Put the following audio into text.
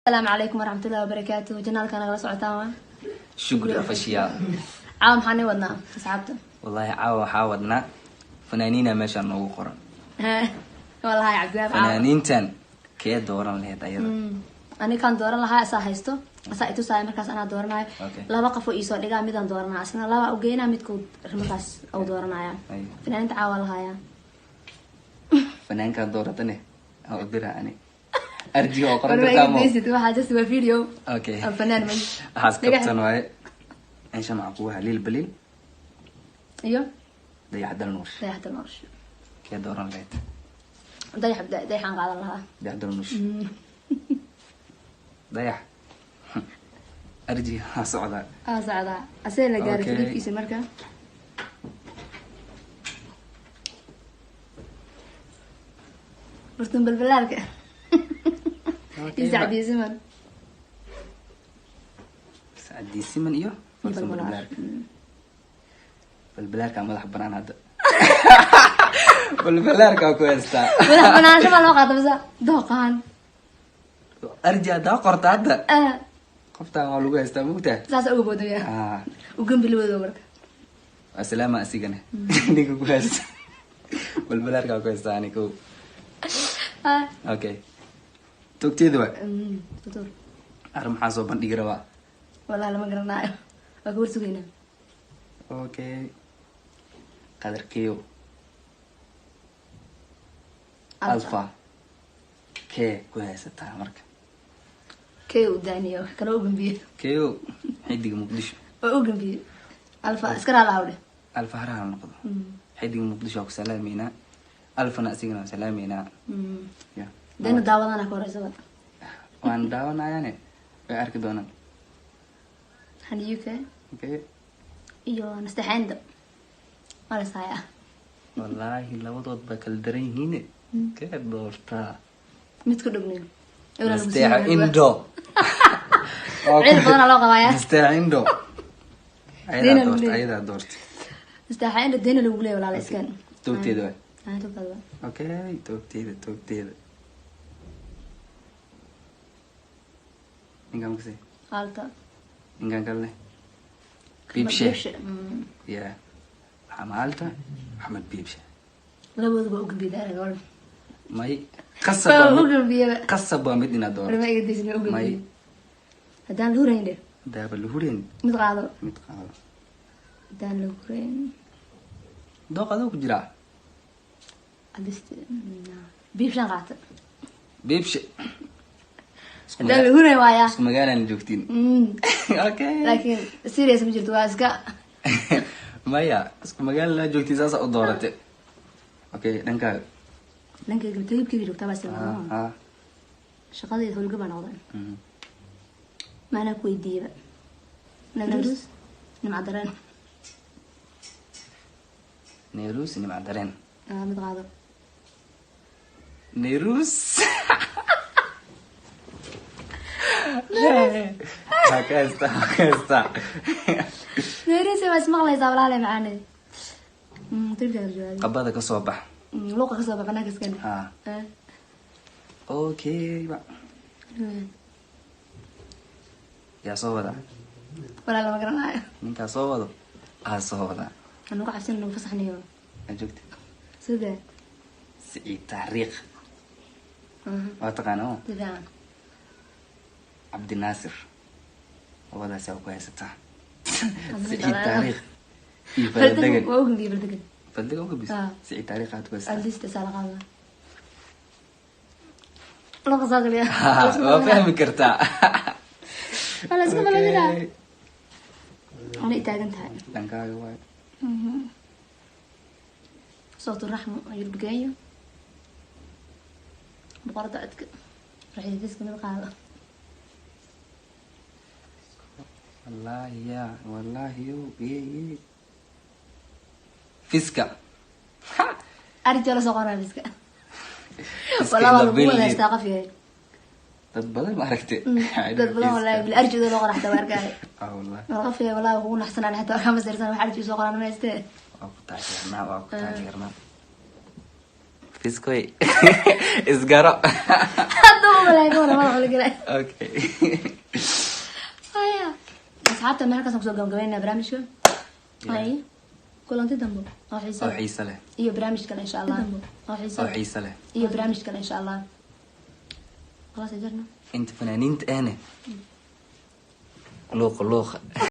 Asalaamu calaykum waraxmatullahi wabarakaatu. Channelka nagala socotaan waa Shukri Official. Caawa maxaa nii wadnaa, asxaabta? Wallaahi caawa waxaa wadnaa fanaaniina meeshaan noogu qoran. Wallahi Cabdiwaab, caawa Fanaaniintan kee dooran lahayd ayada? Anikaan dooran lahaa asaa haysto, asaa itusaaya, markaas anaa dooranayo. Laba qof oo iisoo dhigaa, midaan dooranaya, asna laba ugeynaa, midkuu markaas au dooranaya. Fanaaniinta caawa lahaaya. Fanaankaan dooratane aan u dira ani arjiga oo qoran kartaa mo. Waxaa just waa video. Fanaan ma Waxaas kabtan waaye. Meesha maxaa kugu Haliil Baliil iyo Dayaxdal Nuur. Dayaxda Nuur. Kee dooran lahayd? Dayax, dayaxaan qaadan lahaa. Dayaxdal Nuur, dayax arjiga ha socdaa. Aa socdaa, asee la gaaray. Saliibkiisa marka bartun balbalaalka iyo Sacdiyo Siman. Sacdii Siman iyo Fartuun. Balbalaar. Balbalaarka, balbalaarka madax banaan hadda, balbalaarka ku haystaa. Madax banaansho baa loo qaata mase dooqaan? Arji haddaa qorta hadda, qoftaan waa lagu haystaa, mugtaa. Saasa uga boodaya. Ugambi lawadoo marka. Waa salaama asigana ninka ku haysta, balbalaarka ku haystaa ani ko. Okay, togteeda waa. Tutur. Arrin maxaa soo bandhigi rabaa? Wallahi lama garanaayo, waa ka warsugaynaa. Okay, Qadarkeyo Alfa kee ku haysataa marka? Kee u daaniyo kale u gambiye. Keyo Xidiga Muqdisho. Waa u gambiye Alfa, iska raala hawdhe. Alfa haraha noqdo. Xidiga Muqdisho waa ku salaameynaa, Alfana asigana waa salaameynaa. Ya. Dayna daawadana ka horeysaba. Waan daawanayaane, way arki doonaan. Hani UK iyo Nastaxeenda waa la saaya. Wallaahi labadood baa kala daran yihiine, kee doortaa? Mid ku dhognayo. Nasteexa Indo. Ciid badanaa loo qabaaya. Nasteexa Indo. Deyna Ayadaa lagu doorta. leeyahay. Ayadaa doorta. Nasteexa Indo deyna lagu leeyahay, walaala iskan. Toogteeda waay. Ah, toogteeda waay. Okay, toogteeda, toogteeda ninkaan makasay. Qaalta. Ninkaan kalene Biibshe. Biibshe. Ya, waxaa maalta Axmed Biibshe. Labooduba u gambiye daara gabadha. May, qasab waa waa u mid gambiyeba. Qasab waa mid inaad doorato. Warma iga daysna u May. gambiye haddaan la hurayn dhe. Daaba la hureen. Mid qaado. Mid qaado. Haddaan la hurayn. Dooq adoo ku jiraa. Adist Biibshaan qaata. Biibshe. Haddaan la hurayn waayaa. Isku magaalaan joogtiin. Okay. Laakiin serious ma jirto, waa iska. Maya, isku magaalana joogtiin, saasa u doorate. Okay, dhankaaga. Dhankayga tagibkayga joogtaa baa isla. Shaqadayda howlga baa noqday. Maanaa ku weydiiyaba Nayrus, Nimca Dareen. Nayrus, Nimca Dareen. Ah, mid qaado. Nayrus waa ka haystaa, waa ka haystaa. Nayrus waa ismaqlaysaa, walaale macaane. Tagibkaaga jawaabay. Qabada ka soo bax. Luuqa kasoo bax banaanka iskani. Okay ba yaa soo wadaa? Walaa lama garanaayo. Ninkaa soo wado aa soo wadaa. Aan uga cabsin nagu fasaxnayo. Aa joogta. Sida. Siciid Taariikh waa taqaana o? Si fiican. Cabdinaasir, labadaas aa ku haysataa, Siciid Taariikh iyo Faldegan. Faldegan. Waa u gambiyey Faldegan. Faldegan uga bis. Ah. Siciid Taariikh aad ku haysataa. Alista saa la qaada, luuqa soo galiya. Waa fahmi kartaa. Wala iska malamina. Ana taagan tahay. Dhankaaga waay. Sawt Raxmo Yurbigeeyo, boqorada codka raxiifiska, mid qaado. Wallaahi ya wallaahi yo ye ye Fiska. Arjo la soo qoraa Fiska. Fiska Walaa waa in the lagu wada building. Haystaa qof yahay. Dad badan ma aragte. Dad badan wallahi bil arjooda loo qoraa xataa waa arkaayo. Ah, wallahi. Waa qof yahay, wallahi kugu naxsanaan xataa kama sirsan wax arjo soo qoraan ma haystee. Waa ku taageernaa, waa ku taageernaa. Fiskoy, isgaro. Hadda uu Malay ka wala madaxa la gelay. Okay. Haya, asxaabta, meel halkaasaan kusoo gabagabeynaa barnaamijka. Hay, kulanti dambe oo xiisa oo xiise leh iyo barnaamij kale, insha Allah, oo xiisa oo xiise leh iyo barnaamij kale, insha Allah. Khalaas, jarna. Inta fanaaniinta ahne, luuqa luuqa.